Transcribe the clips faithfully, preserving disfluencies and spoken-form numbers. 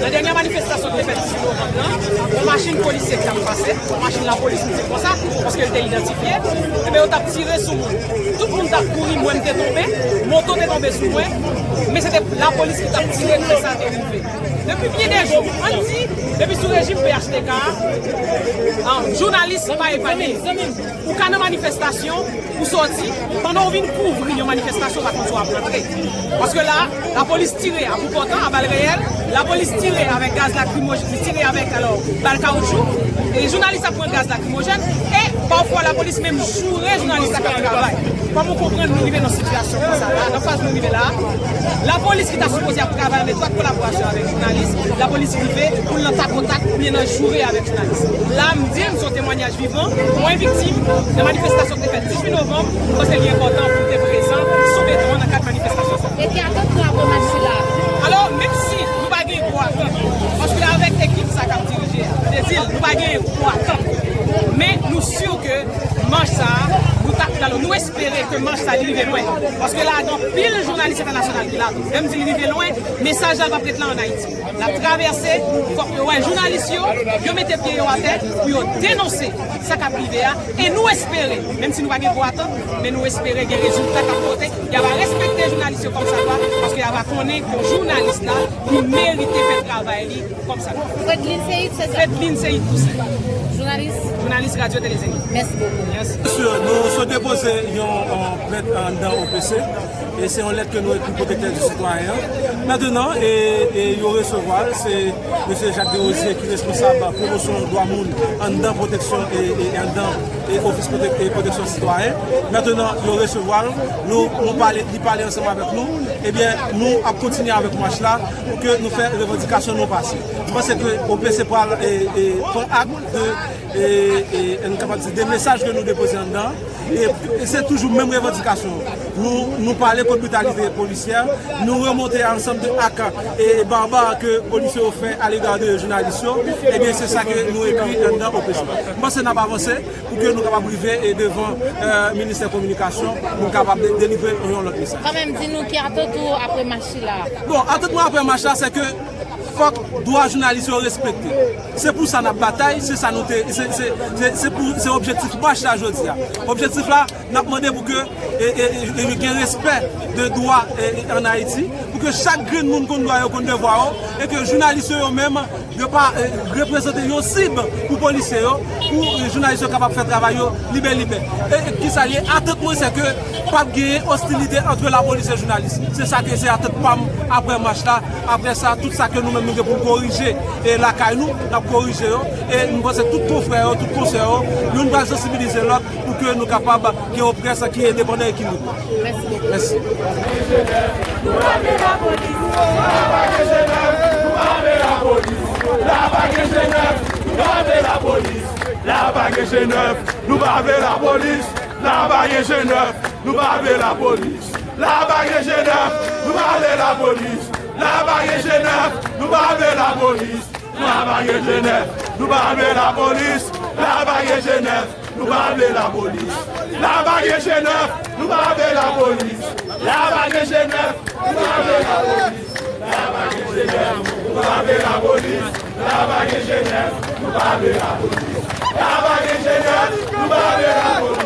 Nan dènye manifestasyon ki te fèt dizuit novanm nan, yon machin polisye ki t ap pase, yon machin lapolis, m di l konsa, paske l te idantifye, ebyen, yo t ap tire sou moun. Tout moun t ap kouri, mwen m te tonbe, moto te tonbe sou mwen, men se te lapolis ki t ap tire, kote sa te rive. Depi byen de jou, ann di, depi sou rejim P H T K a, jounalis pa epanye. Ou ka nan manifestasyon, ou sòti, pandan w vin kouvri yon manifestasyon, ou pa konn si w ap rantre. Paske la, lapolis tire a bout pòtan, a bal reyèl, lapolis tire avèk gaz lakrimojèn, li tire avèk, alò, bal kawoutchou, e jounalis ap pran gaz lakrimojèn, e pafwa lapolis menm joure jounalis la k ap travay. Kòman w konprann nou rive nan sitiyasyon konsa la, nan faz nou rive la a? Lapolis ki ta sipoze ap travay an etwat kolaborasyon avèk jounalis, lapolis rive pou l nan takotak oubyen nan joure avèk jounalis. La, m di, m se yon temwayaj vivan, mwen viktim nan manifestasyon ki te fèt dizuit novanm, m panse li enpòtan pou m te prezan sou beton an nan kad manifestasyon sa. E ki atant nou apre mach sila? Alò, menm si nou pa gen gwo atant, paske avèk ekip sa k ap dirije a, m te di l, nou pa gen gwo atant, men nou si ke mach sa a, nou ta, alò, nou espere ke mach sa li rive lwen. Paske la, gen anpil jounalis entènasyonal ki la tou. Lè m di li rive lwen, mesaj la p ap ret la ann Ayiti. L ap travèse, fòk yo wè jounalis yo, yo mete pye yo atè pou yo denonse sa k ap rive a. E nou espere, menm si nou pa gen gwo atant, men nou espere gen rezilta k ap pote. Y a va respekte jounalis yo kòmsadwa, paske y a va konnen ke jounalis la, li merite fè travay li kòmsadwa. Fredlin Seyid, se sa? Fredlin Seyid Toussaint. Jounalis? Jounalis Radyo Tele Zenith. Mèsi bokou. Mèsi. Mesye, nou sot depoze yon, yon plent anndan O P C. E se yon lèt ke nou ekri pwotektè di sitwayen an. Mentenan, e, e yo resevwa l, se mesye Jacques Desrosiers ki responsab pwomosyon dwa moun anndan pwoteksyon e, e anndan e ofis pwotek-, e pwoteksyon sitwayen. Mentenan, yo resevwa l, nou, nou pale, li pale ansanm avèk nou. Ebyen, nou ap kontinye avèk mach la pou ke nou fè revandikasyon nou pase. M panse ke O P C pral, e, e, pran ak de, e, e, nou kapab di, de mesaj ke nou depoze anndan. E, e se toujou menm revandikasyon. Nou, nou pale kont britalite polisyè, nou remonte ansanm de ak e baba ke polisye yo fè alega de jounalis yo. Ebyen, se sa ke nou ekri anndan O P C. M panse n ap avanse pou ke nou kapab rive e devan, e, ministè kominikasyon, pou n kapab de-, delivre yon lòt mesaj. Kanmenm, di nou ki atant ou apre mach sila? Bon, atant mwen apre mach la, se ke fòk dwa jounalis yo respekte. Se pou sa n ap batay, se sa nou te, se, se, se, se pou, se objektif mach la jodi a. Objektif la, n ap mande pou ke, e, e, e, e, gen respè de dwa, e, e, ann Ayiti, pou ke chak grenn moun konn dwa yo, konn devwa yo, e ke jounalis yo, yo menm, yo pa, e, reprezante yon sib pou polisye yo, pou, e, jounalis yo kapab fè travay yo libelibè. E, e kisa l ye? Atant mwen, se ke p ap genyen ostilite ant lapolis e jounalis. Se sa ke se atant pa m apre mach la. Apre sa, tout sa ke nou menm nou gen pou n korije e lakay nou, n ap korije yo. E m panse tout konfrè yo, tout konsè yo, youn pral sansibilize lòt pou ke nou kapab gen yon près ki endepandan e ki lib. Mèsi bokou. Mèsi. Nou pa vle lapolis. La pa gen G nèf, nou pa vle lapolis. La pa gen G nèf, nou pa vle lapolis. La pa gen G nèf, nou pa vle lapolis. La pa gen G nèf, nou pa vle lapolis. La pa gen G nèf, nou pa vle lapolis. La pa gen G nèf, nou pa vle lapolis. La pa gen G nèf, nou pa vle lapolis. La pa gen G nèf, nou pa vle lapolis. La pa gen G nèf, nou pa vle lapolis. La pa gen G nèf, nou pa vle lapolis. La pa gen G nèf, nou pa vle lapolis. La pa gen G nèf, nou pa vle lapolis.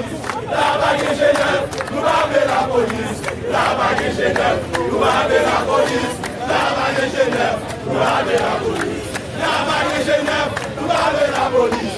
La pa gen G nèf, nou pa vle lapolis. La pa gen G nèf, nou pa vle lapolis. La pa gen G nèf, nou pa vle lapolis. La pa gen G nèf, nou pa vle lapolis.